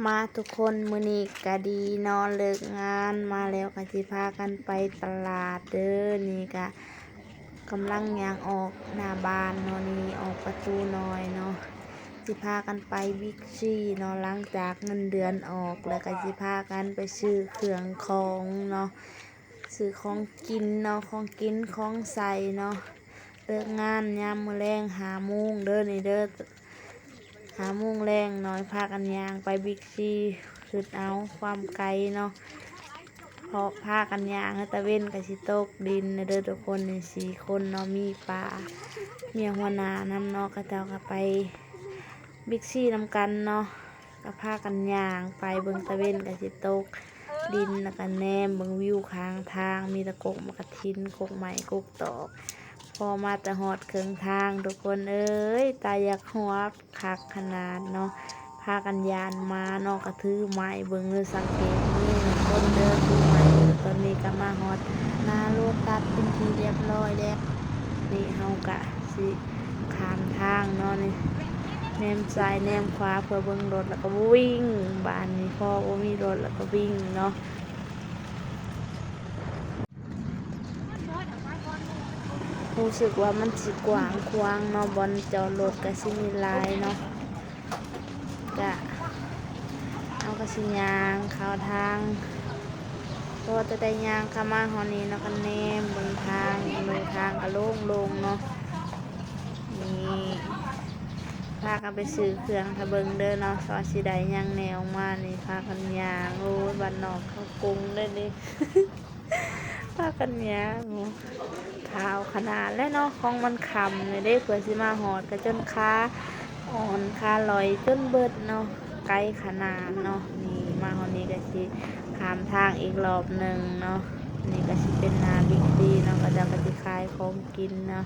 ມາທຸກຄົນ ມື້ນີ້ກະດີເນາະ ເລີກງານມາແລ້ວກະຊິພາກັນໄປຕະຫຼາດເດີ. ນີ້ກະກຳລັງຍ່າງອອກໜ້າບ້ານເນາະ ນີ້ອອກປະຕູນ້ອຍເນາະ ຊິພາກັນໄປບິກຊີເນາະ. ຫຼັງຈາກເງິນເດືອນອອກແລ້ວກະຊິພາກັນໄປຊື້ເຄື່ອງຂອງເນາະ ຊື້ຂອງກິນເນາະ ຂອງກິນຂອງໃຊ້ເນາະ. ເລີກງານຍາມມື້ແລງຫ້າໂມງເດີນີ້ເດີ ຫ້າໂມງແລງເນາະ ພາກັນຍ່າງໄປບິກຊີ ຄຶດເອົາຄວາມໄກເນາະ ເພາະພາກັນຍ່າງ ຕາເວັນກະຊິຕົກດິນເດີທຸກຄົນ. ນີ້ສີ່ຄົນເນາະ ມີປ້າ ເມຍຫົວໜ້ານຳເນາະ ເຂົາເຈົ້າກະໄປບິກຊີນຳກັນເນາະ. ກະພາກັນຍ່າງໄປເບິ່ງ ຕາເວັນກະຊິຕົກດິນ ແລ້ວກະແນມເບິ່ງວິວຂ້າງທາງ ມີແຕ່ກົກໝາກກະທິນ ກົກໄມ້ ກົກຕອກ. ພໍມາແຕ່ຮອດເຄິ່ງທາງ ທຸກຄົນເອີຍ ຕາຢາກຫົວ ຄັກຂະໜາດເນາະ. ພາກັນຢ້ານໝາເນາະ ກະຖືໄມ້ເບິ່ງເດີ ສັງເກດມືຄົນເດີ ຖືໄມ້. ຕອນນີ້ກະມາຮອດໜ້າໂລຕັດເປັນທີ່ລຽບຮ້ອຍແລ້ວ ນີ້ເຮົາກະຊິຂ້າມທາງເນາະ ນີ້ ແນມຊ້າຍແນມຂວາເພື່ອເບິ່ງລົດ ແລ້ວກະວິ່ງ ບາດນີ້ພໍບໍ່ມີລົດແລ້ວກະວິ່ງເນາະ. ຮູ້ສຶກວ່າມັນຊິກວ້າງຂວາງເນາະ ບ່ອນຈອດລົດກະຊິມີຫຼາຍເນາະ. ກະເຮົາກະຊິຍ່າງເຂົ້າທາງ ພໍແຕ່ໄດ້ຍ່າງເຂົ້າມາຮອດນີ້ເນາະ ກະແນມເບິ່ງທາງ ເບິ່ງທາງກະໂລ່ງໆເນາະ. ນີ້ພາກັນໄປຊື້ເຄື່ອງ ຖ້າເບິ່ງເດີເນາະ ວ່າຊິໄດ້ຫຍັງແດ່ອອກມາ. ນີ້ພາກັນຍ່າງ ໂອ້ຍ ບ້ານນອກເຂົາກຸງເດ້ນີ້ ພາກັນຍ່າງ ທ້າວຂະໜາດແຫຼະເນາະ ຂອງມັນຄ່ຳແລ້ວເດ້ ເພື່ອຊິມາຮອດກະຈົນຂາອ່ອນຂາລອຍຈົນເບິດເນາະ ໄກຂະໜາດເນາະ. ນີ້ມາຮອດນີ້ກະຊິຂ້າມທາງອີກລອບໜຶ່ງເນາະ ນີ້ກະຊິເປັນໜ້າບິກຊີເນາະ ເຂົາເຈົ້າກະຊິຂາຍຂອງກິນເນາະ.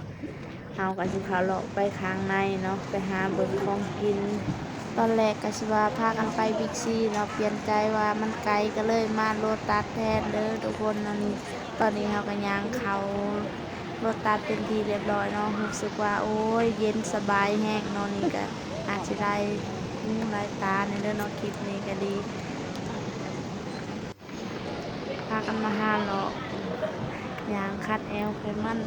ເຮົາກະຊິເຂົ້າເລາະໄປຂ້າງໃນເນາະ ໄປຫາເບິ່ງຂອງກິນ. ຕອນແລກກະຊິວ່າພາກັນໄປບິກຊີເນາະ ປ່ຽນໃຈວ່າມັນໄກ ກະເລີຍມາໂລຕັດແທນເດີທຸກຄົນເນາະ. ນີ້ຕອນນີ້ເຮົາກະຍ່າງເຂົ້າໂລຕັດເປັນທີ່ລຽບຮ້ອຍເນາະ ຮູ້ສຶກວ່າ ໂອ້ຍ ເຢັນສະບາຍແຮງເນາະ. ນີ້ກະອາດຊິຫຼາຍຫູຫຼາຍຕາແດ່ເດີເນາະ ຄລິບນີ້ກະດີ. ພາກັນມາຫາເລາະ ຍ່າງຂັດແອວໄຂມັນ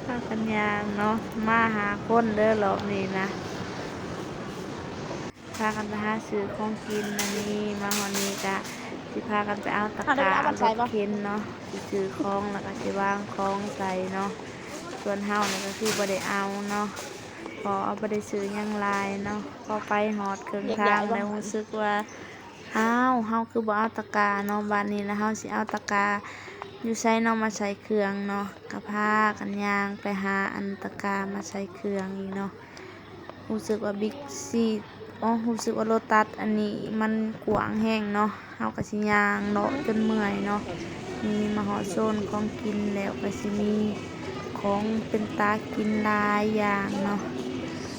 ພາກັນຍ່າງເນາະ ມາຫ້າຄົນເດີລອບນີ້ນະ ພາກັນໄປຫາຊື້ຂອງກິນ. ອັນນີ້ມາຮອດນີ້ກະຊິພາກັນໄປເອົາຕະກາລົດເຂັນເນາະ ຊິຊື້ຂອງ ແລ້ວກະຊິວາງຂອງໃສ່ເນາະ. ສ່ວນເຮົານີ້ກະຄືບໍ່ໄດ້ເອົາເນາະ ເພາະວ່າບໍ່ໄດ້ຊື້ຫຍັງຫຼາຍເນາະ ພໍໄປຮອດເຄິ່ງທາງແລ້ວ ຮູ້ສຶກວ່າ ອ້າວ ເຮົາຄືບໍ່ເອົາຕະກາເນາະ ບາດນີ້ລະເຮົາຊິເອົາຕະກາຢູ່ໃສເນາະມາໃສ່ເຄື່ອງເນາະ. ກະພາກັນຍ່າງໄປຫາອັນຕະກາມາໃສ່ເຄື່ອງອີກເນາະ. ຮູ້ສຶກວ່າບິກຊີ ອໍ ຮູ້ສຶກວ່າໂລຕັດອັນນີ້ມັນກວ້າງແຮງເນາະ ເຮົາກະຊິຍ່າງເລາະຈົນເມື່ອຍເນາະ. ນີ້ມາຮອດໂຊນຂອງກິນແລ້ວ ກະຊິມີຂອງເປັນຕາກິນຫຼາຍຢ່າງເນາະ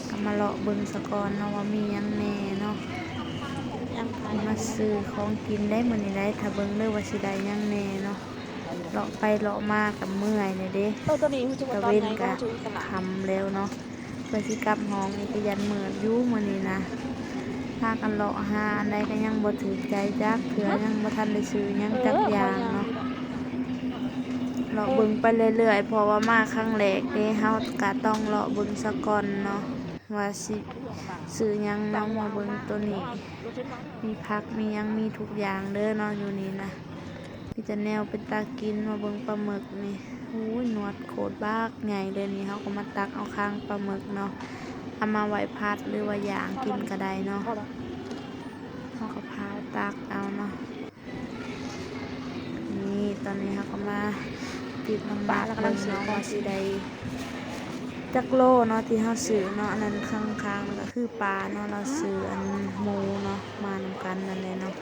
ກະມາເລາະເບິ່ງສາກ່ອນເນາະ ວ່າມີຫຍັງແດ່ເນາະ. ມາຊື້ຂອງກິນໄດ້ມື້ນີ້ໄດ້ ຖ້າເບິ່ງເດີວ່າຊິໄດ້ຫຍັງແດ່ເນາະ. ເລາະໄປເລາະມາກະເມື່ອຍແລ້ວເດ້ ຕາເວັນກະຄ່ຳແລ້ວເນາະ ເພື່ອຊິກັບຫ້ອງນີ້ກະຢ້ານມືດຢູ່ມື້ນີ້ນະ. ພາກັນເລາະຫາອັນໃດກະຍັງບໍ່ຖືກໃຈຈັກເທື່ອ ຍັງບໍ່ທັນໄດ້ຊື້ຫຍັງຈັກຢ່າງເນາະ. ເລາະເບິ່ງໄປເລື້ອຍໆ ເພາະວ່າມາຄັ້ງແລກເດ້ ເຮົາກະຕ້ອງເລາະເບິ່ງສາກ່ອນເນາະ ວ່າຊິຊື້ຫຍັງເນາະ. ມາເບິ່ງໂຕນີ້ ມີຜັກມີຫຍັງ ມີທຸກຢ່າງເດີເນາະ ຢູ່ນີ້ນະ ມີແຕ່ແນວເປັນຕາກິນ. ມາເບິ່ງປາໝຶກນີ້ ໂອ້ຍ ໜວດໂຄດບັກໃຫຍ່ເລີຍນີ້. ເຮົາກະມາຕັກເອົາຄາງປາໝຶກເນາະ ເອົາມາໄວ້ຜັດ ຫຼືວ່າຍ່າງກິນກະໄດ້ເນາະ. ເຮົາກະພາວຕັກເອົາເນາະ. ນີ້ ຕອນນີ້ເຮົາກະມາຕິດນ້ຳໝັກເບິ່ງເນາະ ວ່າຊິໄດ້ຈັກໂລເນາະ ທີ່ເຮົາຊື້ເນາະ. ອັນນັ້ນຂ້າງໆ ນັ້ນກະຄືປ້າເນາະ ລາວຊື້ອັນໝູເນາະ ມານຳກັນນັ້ນແຫຼະເນາະ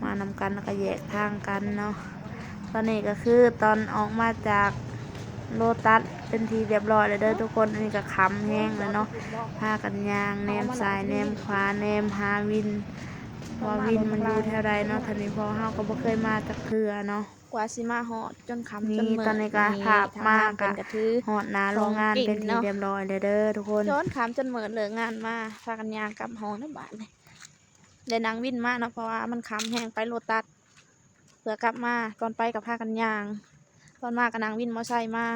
ມານຳກັນ ລະກະແຍກທາງກັນເນາະ. ຕອນນີ້ກະຄືຕອນອອກມາຈາກໂລຕັດເປັນທີ່ລຽບຮ້ອຍແລ້ວເດີທຸກຄົນ. ອັນນີ້ກະຄ່ຳແຮງແລ້ວເນາະ ພາກັນຍ່າງແນມຊ້າຍແນມຂວາ ແນມຫາວິນ ວ່າວິນມັນຢູ່ແຖວໃດເນາະ ທາງນີ້ເພາະເຮົາກໍບໍ່ເຄີຍມາຈັກເທື່ອເນາະ. ກວ່າຊິມາຮອດຈົນຄ່ຳຈົນມືດ ນີ້ຕອນນີ້ກໍພາບມາກໍຮອດໜ້າໂຮງງານເປັນທີ່ຮຽບຮ້ອຍແລ້ວເດີທຸກຄົນ. ຈົນຄ່ຳຈົນມືດເລີກງານມາ ພາກັນຍ່າງກັບຫ້ອງເດີບາດນີ້. ໄດ້ນັ່ງວິນມາເນາະ ເພາະວ່າມັນຄ່ຳແຮງ ໄປໂລຕັດ ເພື່ອກັບມາ ກ່ອນໄປກໍພາກັນຍ່າງ ຕອນມາກໍນັ່ງວິນມໍໄຊມາ.